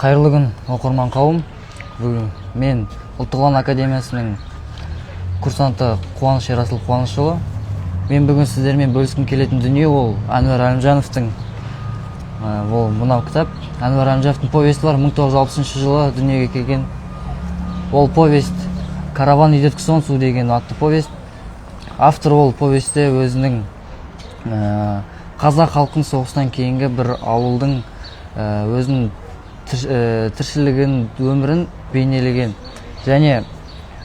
Қайырлы күн, оқырман қауым. Бүгін мен Ұлттық ұлан академиясының курсанты Қуаныш Ерасыл Қуанышұлы. Мен бүгін сіздермен бөліскім келетін дүние ол Әнуар Әлімжановтың ол мынау кітап. Әнуар Әлімжановтың повесті бар, 1960 жылы дүниеге келген. Ол повесть «Караван идет к солнцу» деген атты повесть. Автор ол повесте өзінің қазақ халқының соғыстан кейінгі бір ауылдың өзінің тіршілігін, өмірін бейнелеген. Және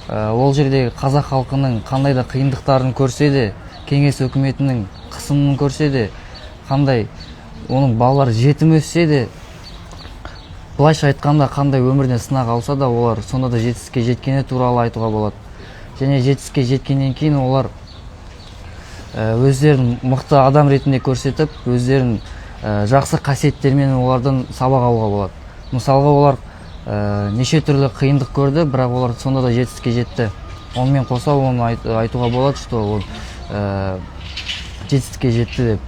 ол жердегі қазақ халқының қандай да қиындықтарын көрсе де, кеңес өкіметінің қысымын көрсе де, қандай оның балалары жетім өссе де, былайша айтқанда, қандай өмірден сынақ алса да, олар сонда да жетістікке жеткені туралы айтуға болады. Және жетістікке жеткеннен кейін олар өздерін мықты адам ретінде көрсетіп, өздерін жақсы қасиеттермен олардан сабақ алуға болады. Мысалға, олар неше түрлі қиындық көрді, бірақ олар сонда да жетістікке жетті. Онымен қоса оны айтуға болады, что ол жетістікке жетті деп.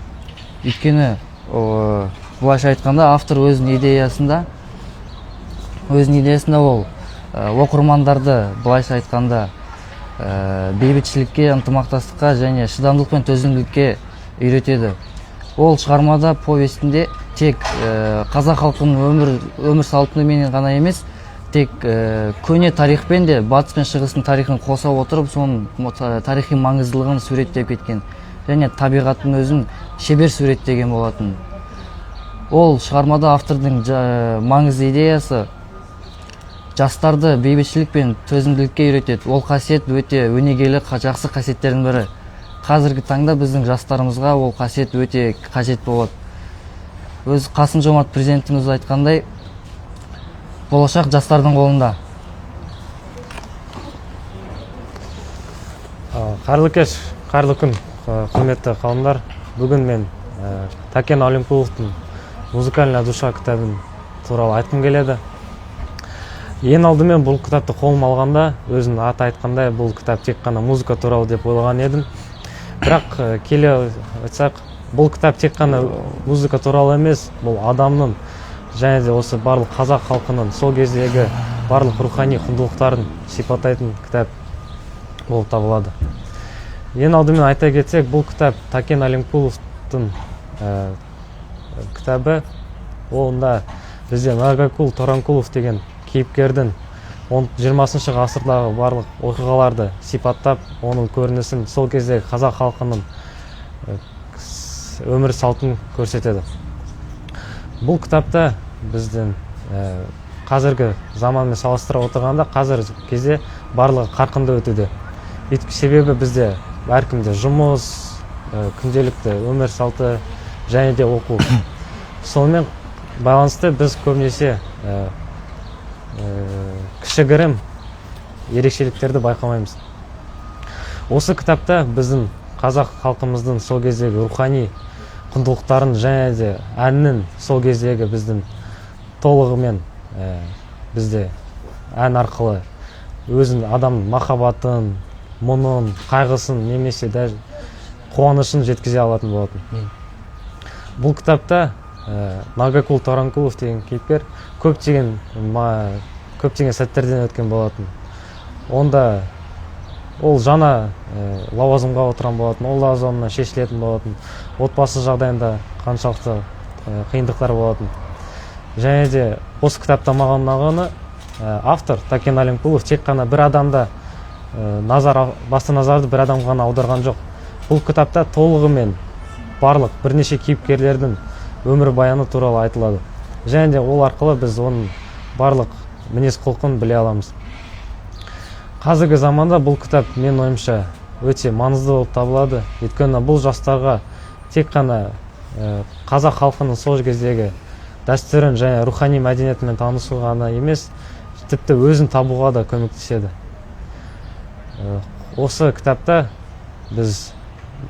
Өйткені былайша айтқанда, автор өзінің идеясында ол оқырмандарды, былайша айтқанда, бейбітшілікке, ынтымақтастыққа және шыдамдылық пен төзімділікке үйретеді. Ол шығармада, повестінде тек қазақ халқының өмір салтымен ғана емес, тек көне тарихпен де, батыс пен шығыстың тарихын қоса отырып, соның тарихи маңыздылығын суреттеп кеткен және табиғаттың өзін шебер суреттеген болатын. Ол шығармада автордың маңызды идеясы жастарды бейбітшілік пен төзімділікке үйретеді. Ол қасиет өте өнегелі, жақсы қасиеттердің бірі. Қазіргі таңда біздің жастарымызға ол қасиет өте қажет болады. Өз Қасым Жомарт президентіміз айтқандай, болашақ жастардың қолында. Қайырлы кеш, қайырлы күн, құрметті қауымдар. Бүгін мен Тәкен Әлімқұловтың «Музыкальная душа» кітабын туралы айтқым келеді. Ең алдымен бұл кітапты қолыма алғанда, өзінің аты айтқандай, бұл кітап тек қана музыка туралы деп ойлаған едім. Бірақ келе айтсақ, бұл кітап тек қана музыка туралы емес, бұл адамның және де осы барлық қазақ халқының сол кездегі барлық рухани құндылықтарын сипаттайтын кітап болып табылады. Ең алдымен айта кетсек, бұл кітап Тәкен Әлімқұловтың кітабы. Онда бізде Наргакул Торанкулов деген кейіпкердің 20 ғасырдағы барлық оқиғаларды сипаттап, оның көрінісін, сол кездегі қазақ халқының өмір салтын көрсетеді. Бұл кітапта біздің қазіргі заманмен салыстыра отырғанда, қазіргі кезде барлығы қарқынды өтуде. Себебі бізде әркімде жұмыс, күнделікті өмір салты және де оқу. Сонымен байланысты біз көбінесе кішігірім ерекшеліктерді байқамаймыз. Осы кітапта біздің қазақ халқымыздың сол кездегі рухани құндылықтарын және де әннің сол кездегі біздің толығымен бізде ән арқылы өзін адамның махаббатын, мұңын, қайғысын немесе даже қуанышын жеткізе алатын болатын. Бұл кітапта Наргакул Торанкулов деген кейіпкер көптеген сәттерден өткен болатын. Онда ол жаңа лауазымға отырған болатын, ол лауазымнан шешілетін болатын, отбасы жағдайында қаншалықты қиындықтар болатын. Және де осы кітапта маған ұнағаны, автор Тәкен Әлімқұлов тек қана бір адамда басты назарды бір адамға ғана аударған жоқ. Бұл кітапта толығымен барлық бірнеше кейіпкерлердің өмірбаяны туралы айтылады және де ол арқылы біз оның барлық мінез құлқын біле аламыз. Қазіргі заманда бұл кітап, менің ойымша, өте маңызды болып табылады. Өйткені бұл жастарға тек қана қазақ халқының сол кездегі дәстүрін және рухани мәдениетімен танысу ғана емес, тіпті өзін табуға да көмектеседі. Осы кітапта біз,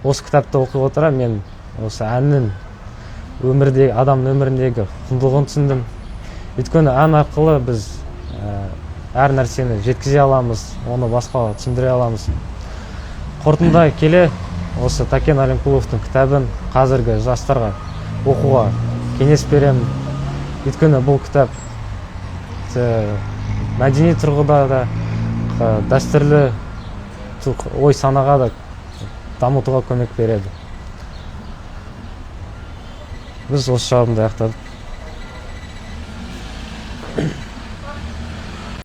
осы кітапты оқи отыра, мен осы әннің өмірдегі, адамның өміріндегі құндылығын түсіндім. Өйткені ән арқылы біз әр нәрсені жеткізе аламыз, оны басқаға түсіндіре аламыз. Қорытындылай келе, осы Тәкен Әлімқұловтың кітабын қазіргі жастарға оқуға кеңес беремін. Өйткені бұл кітап Мәдени тұрғыда да, дәстүрлі ой санаға да дамытуға көмек береді. Біз осы жауабымды аяқтадық.